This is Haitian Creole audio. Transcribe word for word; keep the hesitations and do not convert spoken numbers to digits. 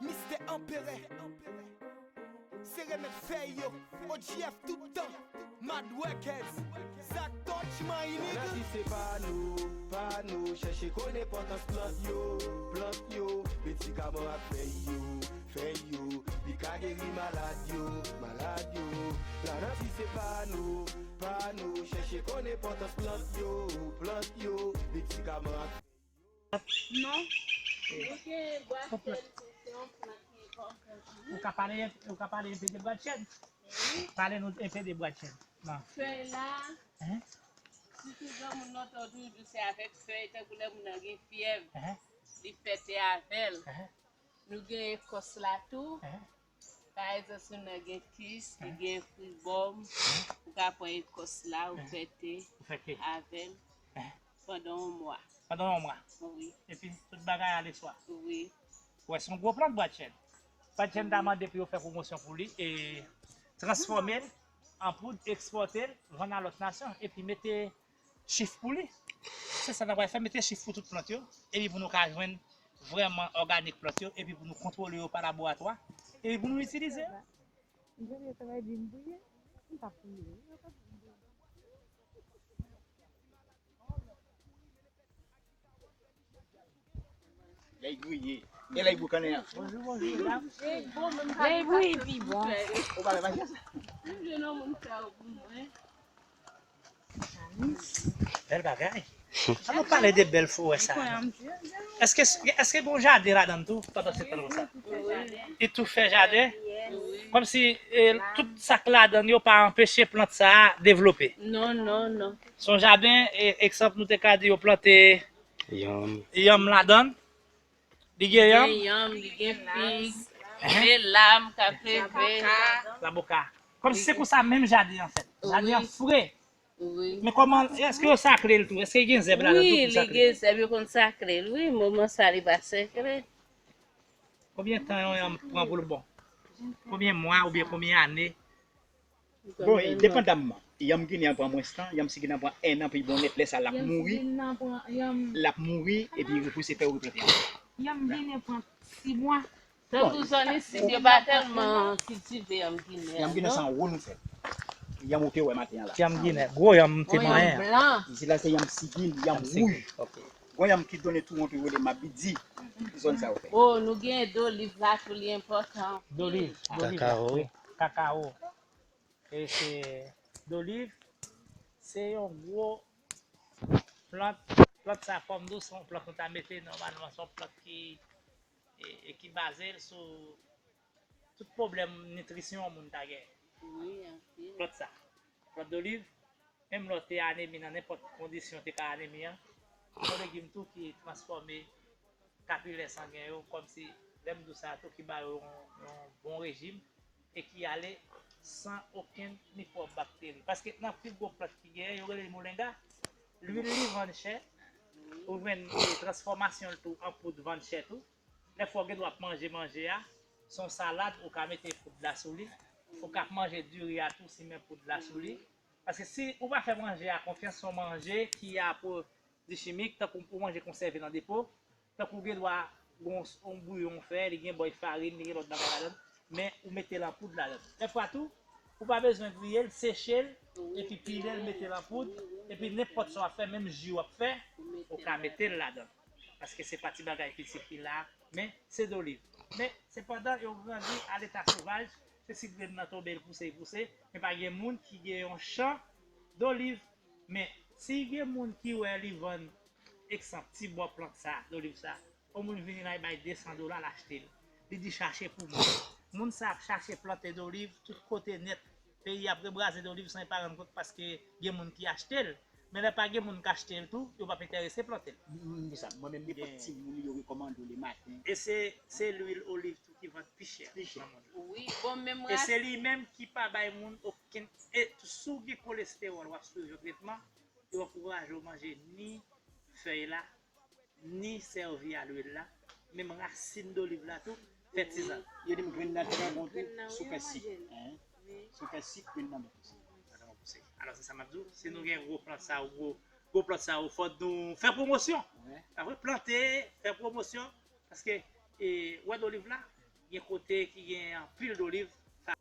Mistè Anperè. Se remèd fèy yo. O G F tout tan. Mad Workers. Zak Touch, man, inig. Maladi se pa nou, pa nou. Chèche konn enpòtans plant yo, plant yo. Medikaman ak fèy yo, fèy yo. Li ka geri malad yo, malad yo. Maladi se pa nou, pa nou. Chèche konn enpòtans plant yo, plant yo. Medikaman ak Non. Ou gen bwadchèn, se yon plant ki enpòtan. Ou ka pale, ou ka pale enpe de bwadchèn? Wi. Pale nou enpe de bwadchèn. Non. Fèy la, Hein? Sitou granmoun lontan toujou di se avèk fèy, tankou lè moun nan gen fyèv, Hein? Li fè te avè l. Hein? Nou gen ekòs la tou. Hein? Pa egzanp, si moun nan gen kis, li Hein? Gen fribòm, Hein? Ou ka pran ekòs la, ou Hein? Fè te Ou fè te. Avè l Hein? Pandan yon mwa. Pandan yon mwa. Wi. Epi tout bagay ale swa. Wi. Wè, se yon gwo plant bwadchèn. Bwadchèn ta mande pou yo fè pwomosyon pou li e transfòme l an poud, ekspòte l, vann a lòt nasyon, epi mete chif pou li. Se sa n ap fè, mete chif pou tout plant yo, epi pou nou ka jwenn vrèman òganik plant yo, epi pou nou kontwole yo pa laboratwa, epi pou nou itilize yo. Lè l griye. E lè l boukannen an. Bonjou, bonjou, medam. Lè l bouyi pi bon. Ou pa wè mache sa? Bèl bagay. An nou pale de bèl forè sa. Èske, èske gen yon jaden ladan l tou pandan se tan konsa? Li tou fè jaden? Kòmsi, eh, tout sa k ladan l yo pa anpeche plant sa a devlope? Non, non, non. Se yon jaden, e, egzanp, nou te ka di yo plante Yanm. Yanm ladan l. Li gen yanm? Li gen yanm, li gen fig, Hein? Gen lam k ap leve. Zaboka. Kòmsi se konsa menm jaden an fèt. Jaden an fre. Wi. Men kòman, èske yo sakle l tou? Èske gen zèb ladan tou Wi, pou li sakle? Gen zèb, yo konn sakle l. Wi, moman sa li pa sekre. Konbyen tan yon yanm pran pou l bon? Konbyen mwa oubyen konbyen ane? Bon, e, depandaman. Yanm ginen an pran mwens tan, yanm si ginen an pran enn an pou l bon nèt, lè sa l ap mouri. L ap mouri, epi repouse fè yo replante ankò. Yanm ginen pran sis mwa. Tankou zòn isit, yo pa tèlman kiltive yanm ginen an, non. Yanm ginen se anwo nou fè. Yanm ou te wè maten an la. Yanm ginen, gwo yanm te manyen an. Blan. Isi la se yanm sigil, yanm wouj. Gwo yanm ki donnen tou wont yo rele mabidi. Zòn sa yo fè. Oh, nou gen doliv la tou, li enpòtan. Doliv, doliv. Kakao. Wi, kakao. E se doliv, se yon gwo plant. Plant sa, fò m di w, se yon plant nou ta mete nòmalman, se yon plant ki, e, e ki baze l sou tout pwoblèm nitrisyon yon moun ta genyen. Wi, anpil. Plant sa, plant doliv, menm lè w te anemi nan nenpòt kondisyon te ka anemi an, se yon legim tou ki transfòme kapilè sangen yo, kòmsi lè m di w sa tou ki ba yo yon, yon bon rejim e ki ale san okenn mikwòb bakteri. Paske nan pi gwo plant ki genyen, yo rele l molenga, lwil li vann chè, ou jwenn, e, transfòmasyon l tou an poud vann chè tou. Dèfwa w gen dwa ap manje manje a, se yon salad, ou ka mete poud la sou li, ou ka ap manje diri a tou, simen poud la sou li. Paske si ou pa fè manje a konfyans, se yon manje ki apwodichimik, tankou ou manje konsève nan depo, tankou ou gen dwa gon yon bouyon w fè, li gen bòy farin, li gen lòt bagay ladan l, men ou mete l an poud ladan l. Dèfwa tou, ou pa bezwen griye l, seche l, epi pile l, mete l an poud, epi nenpòt sa w ap fè, menm ji w ap fè, ou ka mete l ladan l. Paske se pa ti bagay piti ki la, men se doliv. Men, sepandan, yo grandi a leta sovaj, se si grenn nan tonbe, l pouse, l pouse, men pa gen moun ki gen yon chan doliv. Men, si gen moun ki wè li vann, egzanp, ti bò plant sa, doliv sa, yon moun vini la, li bay de san dola, l achte l. Li di chache pou mwen. Moun sa ap chache plante doliv tout kote nèt. Peyi ap rebraze doliv san yo pa rann kont paske gen moun ki achte l. Men lè pa gen moun k achte l tou, yo p ap enterese plante l. M, m di sa, mwen menm, nenpòt timoun, yo rekòmande w lematen. E se, se lwil oliv tou ki vann pi chè nan mond lan. Wi, bon, menm e se li menm ki pa bay moun okenn, e si w gen kolestewòl, w ap swiv yon tretman, yo ankouraje w manje ni fèy la, ni sèvi a lwil la, menm rasin doliv la tou, fè tizàn. Yo di m grenn nan trè bon tou, si w fè sik. Si w fè sik, grenn nan bon tou. Alò, se sa m ap di w, si nou gen gwo plant sa yo, gwo, gwo plant sa yo, fò nou fè pwomosyon. Apre, plante, fè pwomosyon, paske E, wè doliv la, gen kote ki gen anpil doliv. Sa